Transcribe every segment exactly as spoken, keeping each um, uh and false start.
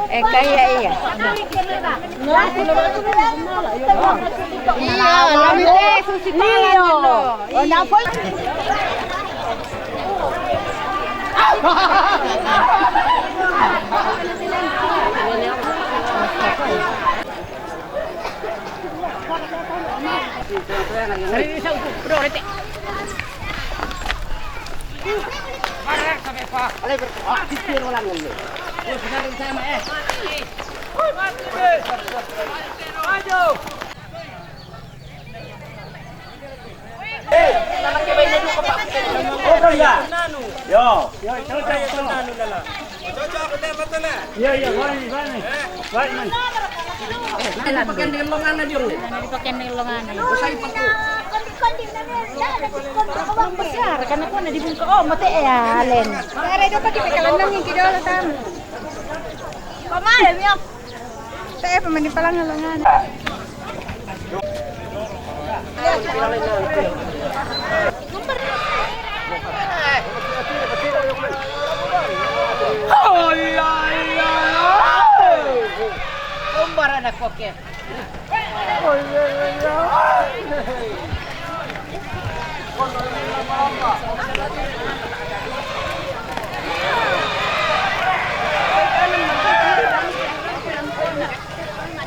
Eh, kaya iya. Iya, lami te, susi pala. Iya. Iya, iya, balik, balik. Balik, man. Nah, dipakai di longan. Besar, karena aku ada di bungka. Oh, mati ya, Len. Kare do pagi pekalan nang yang kidol tam. Pamain ya. Te, pemain di palang ngalongan. Kumbar anak kokek.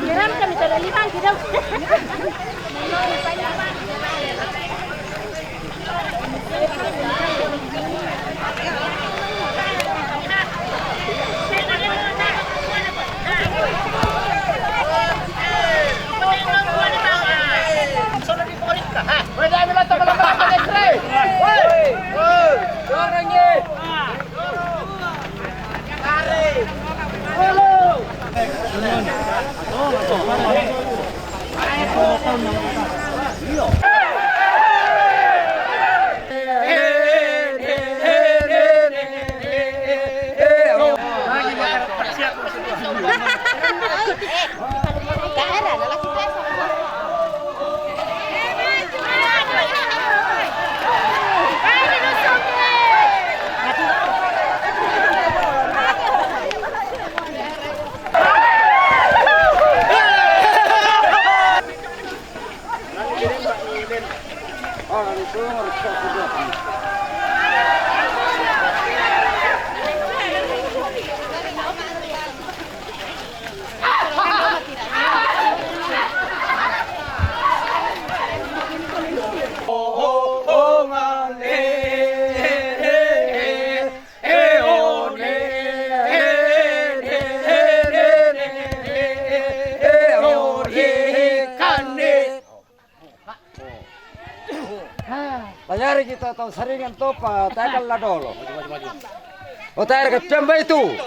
Nyeram kami tada lima kita. Lajari kita tahu saringan topa, takal la dolo. O tayar ka pemba itu.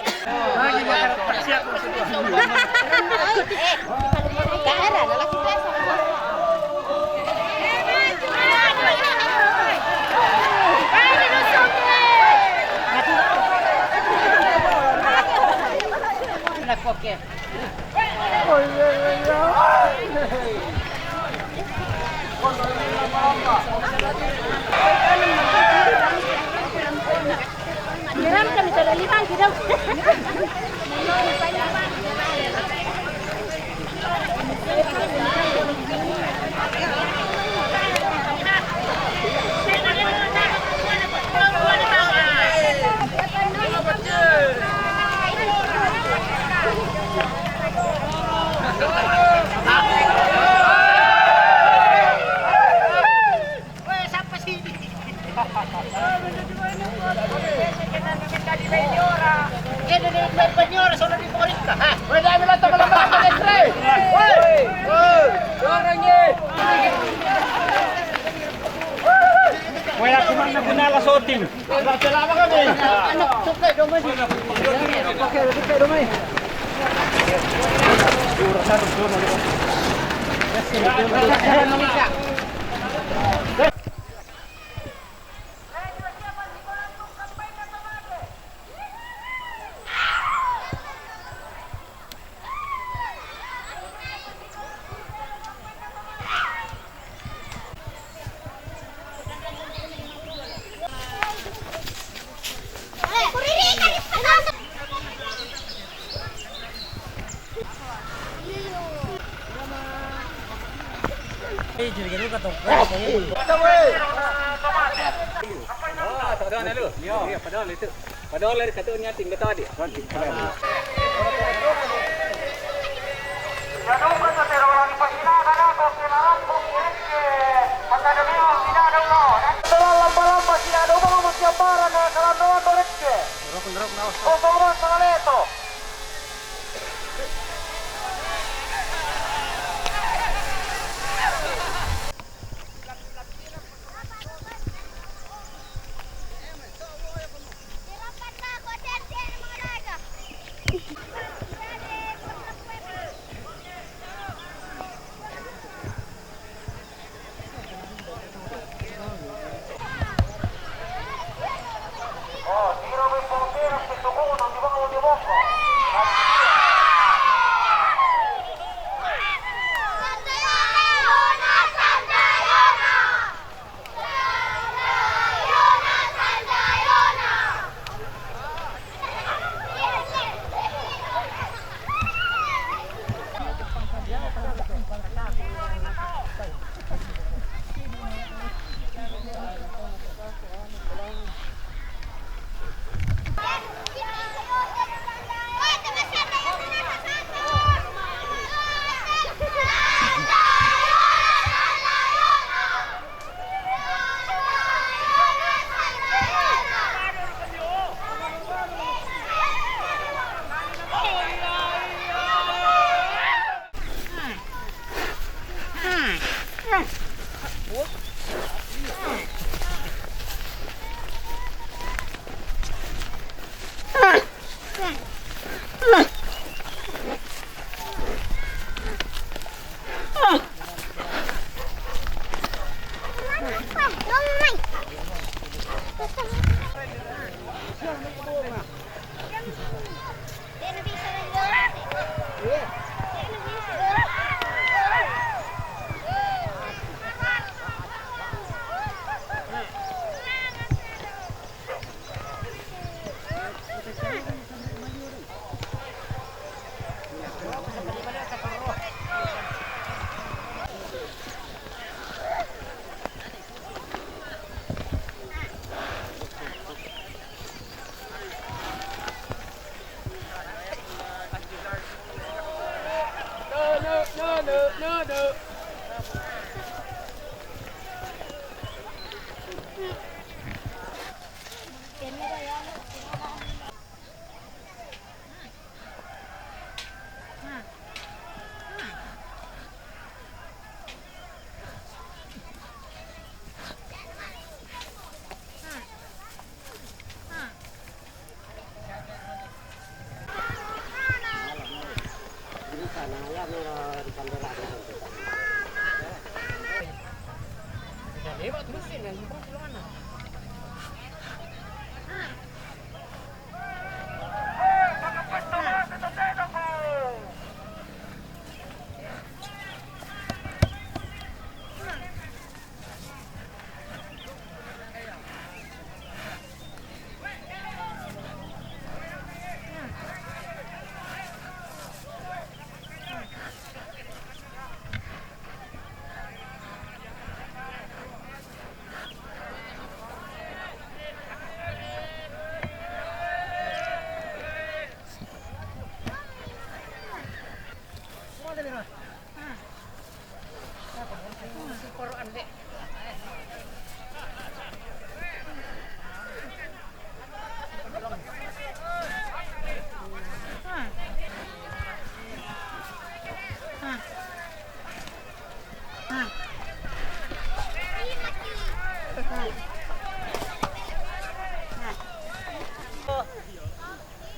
Nyeram kami tada lima kita. Wala, kuman na kunala shooting. Eh, jadi kita tok. Ah, tak ada lu. Ya, padahal itu. Padahal dari kata niatin kata adik.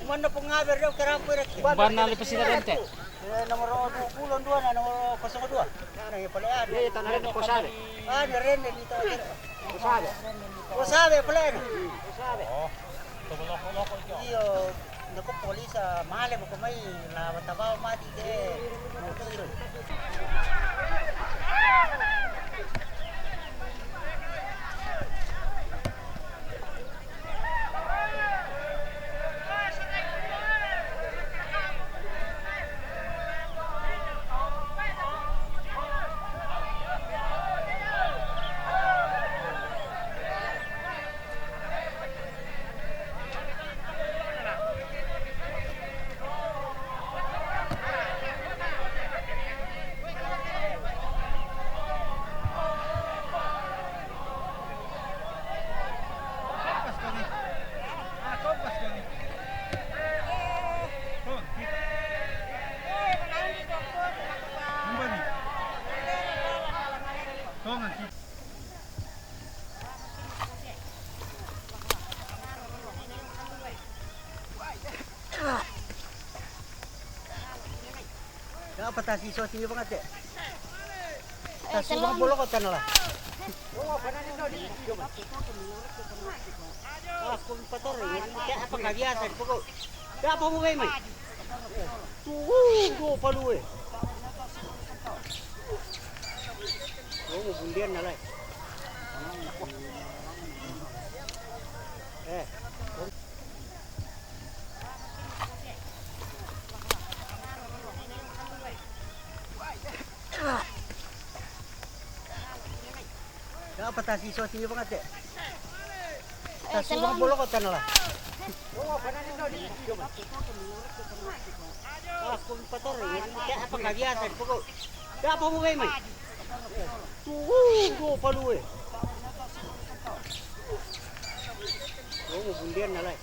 Umana pengabir dia kira apa dia? Umana le presidente. Eh, nomor dua puluh dua na, nomor kosong dua. Nah, ya, pala ada. Iya, tanah ada kosong ada. Ah, ada rende di tahu. Kosong ada. Kosong ada, pala ada. Kosong ada. Oh. Iyo, nda ko polisi, ah, male mo ko mai la bataba mati ke. Dapat tasi so tinggi banget ya. Tasi bang bolong kota nala. Aku pator ya, kayak apa nggak biasa di pokok. Dapat mau main. Tuh, tuh palu eh. Oh, mau bundian nala. Eh. Dapat tasi so tinggi banget ya. Tasi bang bolong kota nala. Aku pator ya, kayak apa nggak biasa di pokok. Dapat mau main. Tuh, tuh palu eh. Oh, mau bundian nala.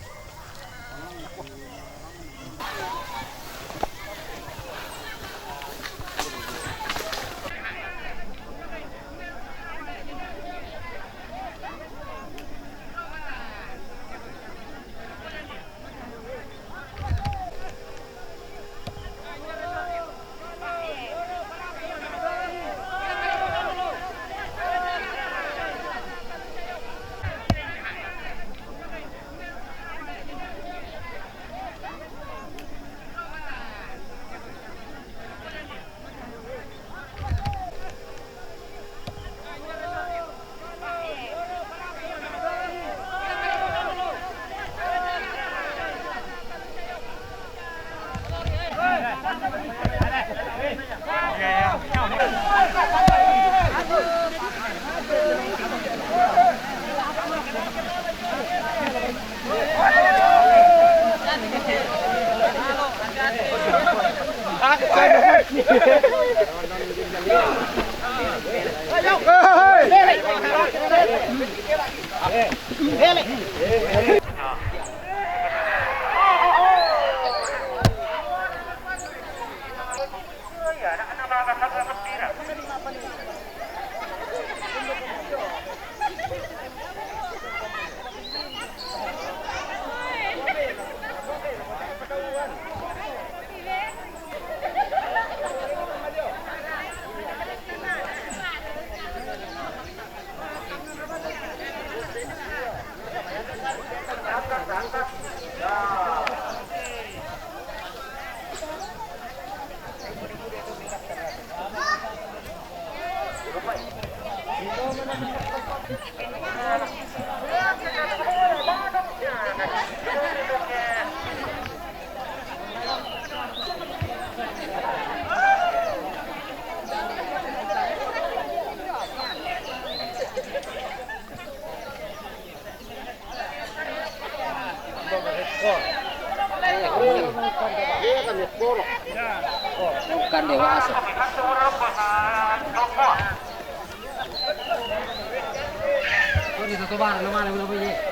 Bukan dewasa.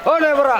Ole, bro.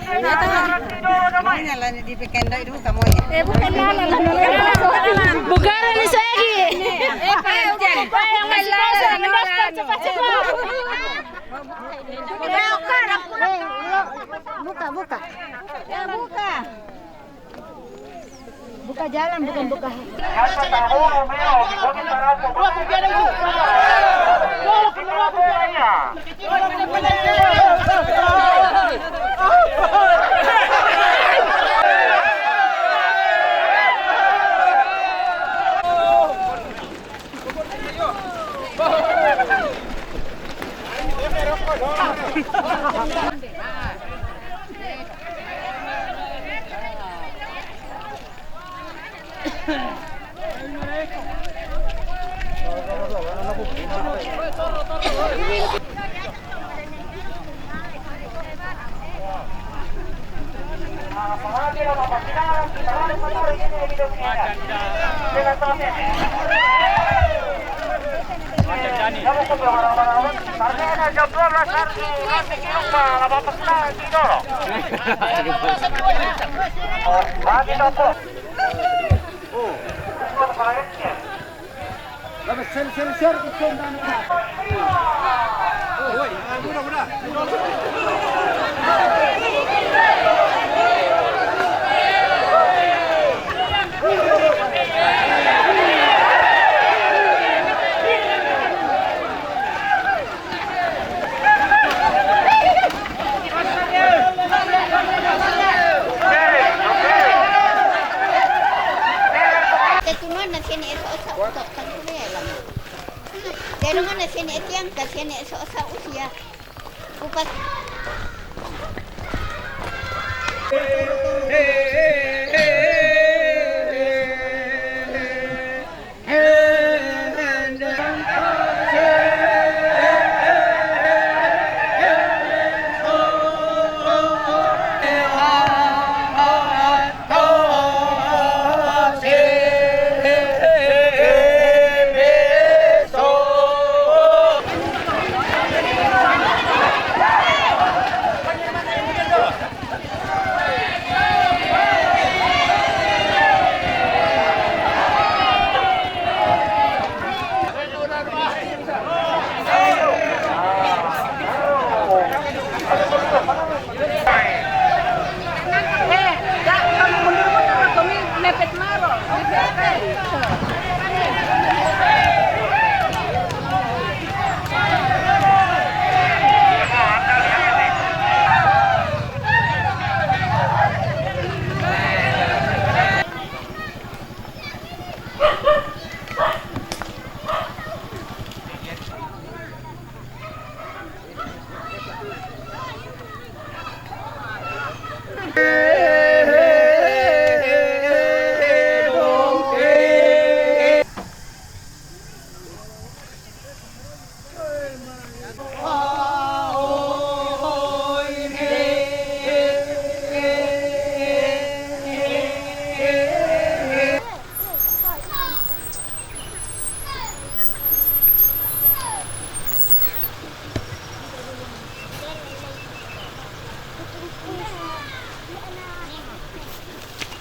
Maunya lah ni di Pekendai dulu kamu ya. Eh, bukan lah, lah, lah, lah, lah. Bukan ni lagi. Eh, yang masih kosong, mendaftar cepat-cepat. Buka, buka. Ya, buka. Buka jalan, bukan buka. Jam dua belas hari, nanti di rumah, nggak apa-apa, kita di dulu. Bagi toko. Tetunan na sini eso osa utok tangkule lama. Tetunan na sini etiang ka sini eso osa usia. Kupas.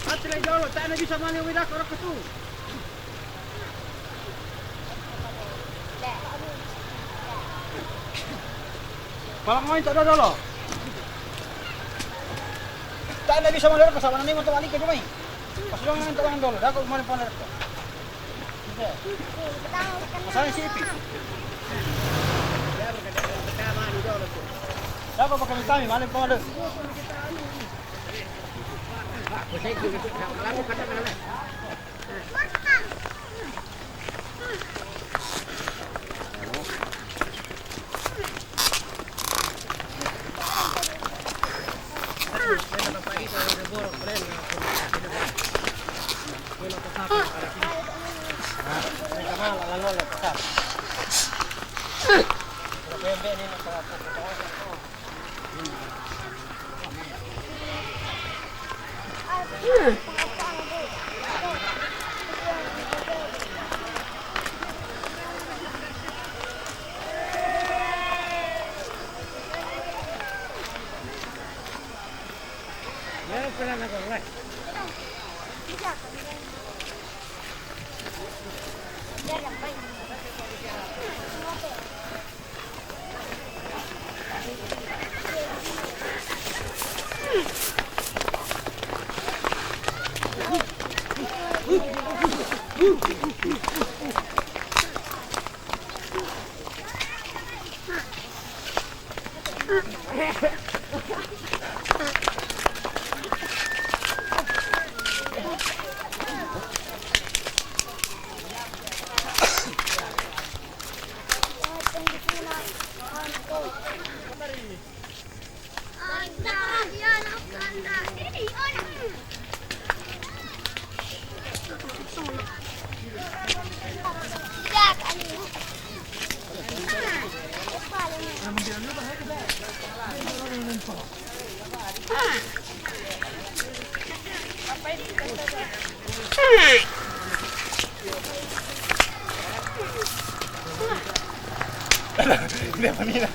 Ate lai dolo, tak na bisa mali wira ko roko tu. Palang main tak ada dolo. Tak na bisa mali ko sa mana ni mo to balik ko jumay. Pas dong na to lang dolo, dako mali pa na ko. Masaya si Ipi. Dapat pakai kami, malam pengalaman. Hindi pa nila.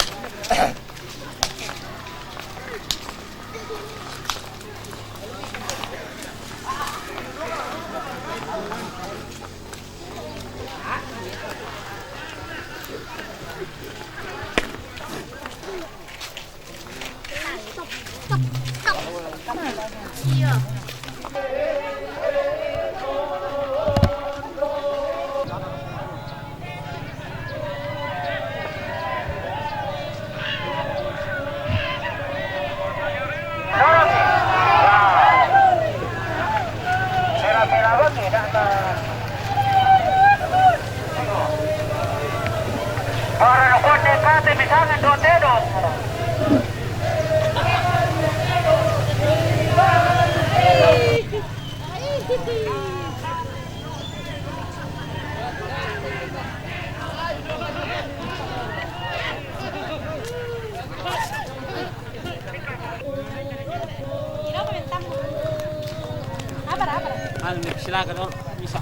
Ano, may silakan, oh. Isa.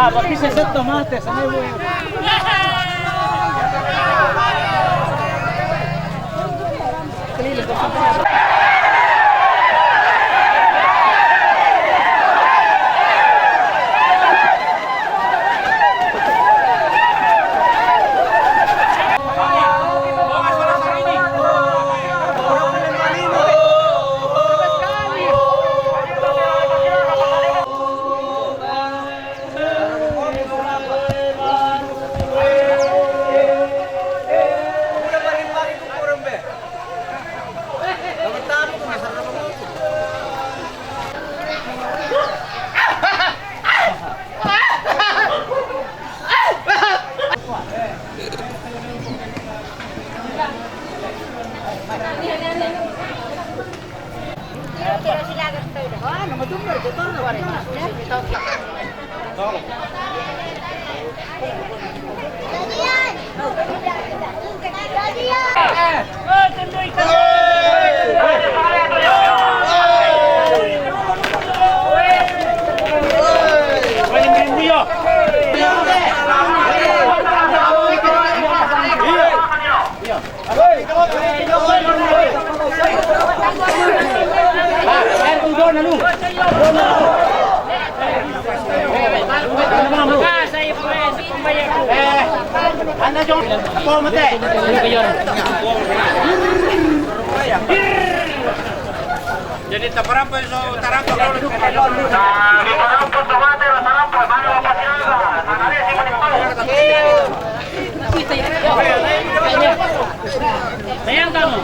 Ah, ma qui sei sotto mate, se ne vuoi. Jadi taparampa so tarampa. Nah, di tarampa so mate la tarampa, mana la pasilaga. Nah, ada si mani. Sayang kamu.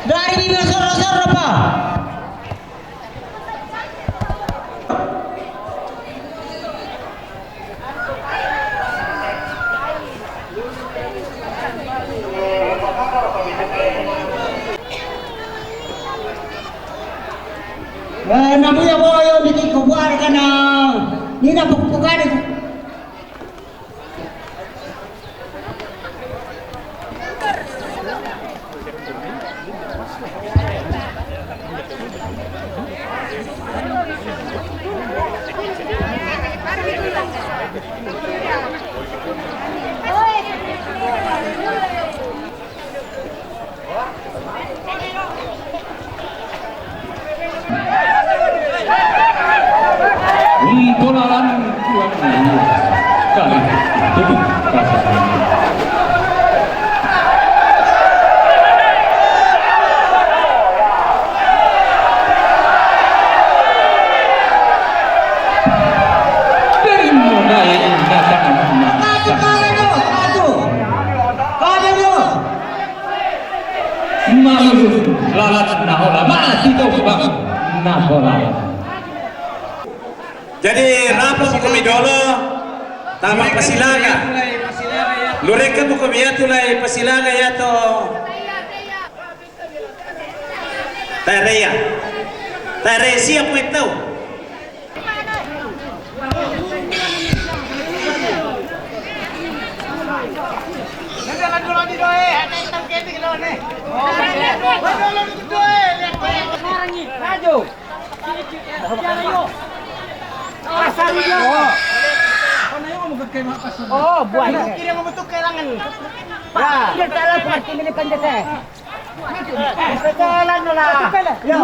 Dari bibir soro-soro, Pak. Eh, namu ya boyo niki kubuar kana nina pukpukani. Un polalan kuat. Kali. Tutup. Kasih. Dari mulai datang. Maju, maju, maju. Maju, maju. Malu lalat nahola, mati kau bang nahola. Jadi rapa ko mi dolo tama pasilaga. Lureka ko mi atu lai pasilaga ya to. Tarea. Tarea siap ko tau. Oh, buat. Kira membentuk kerangan. Pak, dia tak lapar, tinggal di panjat saya. Jalan lah. Ya.